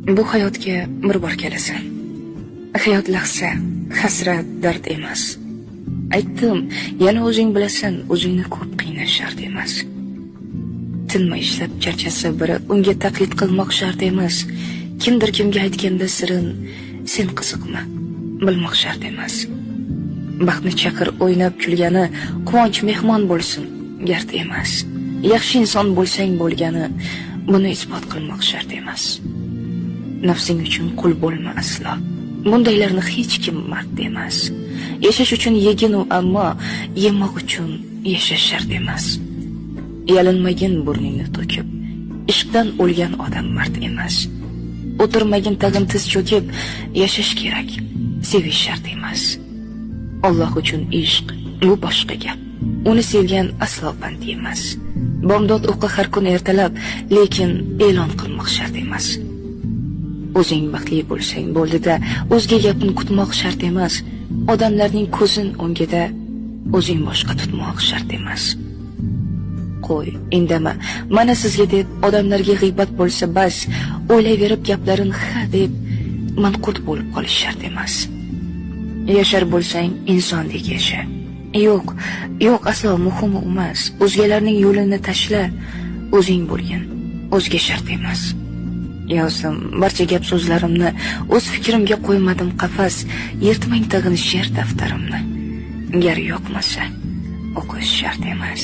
Bu hayotga bir bor kelasan. Hayot lahza, hasrat, dard emas. Aytdim, yana o'zing bilasan, o'zingni ko'p qiynash shart emas. Tinmay ishlab charchasa biri, unga taqlid qilmoq shart emas. Kimdir kimga aytganda sirin, sen qiziqma, bilmoq shart emas. Baxtni chaqir o'ynab kulgani, quvonch mehmon bo'lsin, gard emas. Yaxshi inson bo'lsang bo'lgani, buni isbot qilmoq shart emas. Nafsing uchun qul bo'lma aslo. Bundaylarni hech kim mard demas. Yashash uchun yegin u, ammo yemoq uchun yashash shart emas. Yalinmagin burningni to'kib, ishqdan o'lgan odam mard emas. O'tirmagin tag'in tiz cho'kib, yashash kerak, sevish shart emas. Alloh uchun ishq bu boshqa gap. Uni sevgan aslo band emas. Bomdod o'qi har kun ertalab, lekin e'lon qilmoq shart emas. O'zing baxtli bo'lsang bo'ldida, o'zga gapini kutmoq shart emas. Odamlarning ko'zin o'ngida o'zing boshqa tutmoq shart emas. Qo'y, indama, mana sizga deb odamlarga g'iybat bo'lsa bas, o'ylayverib gaplarin ha deb manqurt bo'lib qolish shart emas. Yashar bo'lsang insondek yasha. Yo'q, yo'q, aslo muhimi emas. O'zgalarning yo'lini tashla, o'zing bo'lgin, o'zga shart emas. Yozdim barcha gap so'zlarimni, o'z fikrimga qo'ymadim qafas, yirtmang tag'in she'r daftarimni. Gar yoqmasa o'qish shart emas.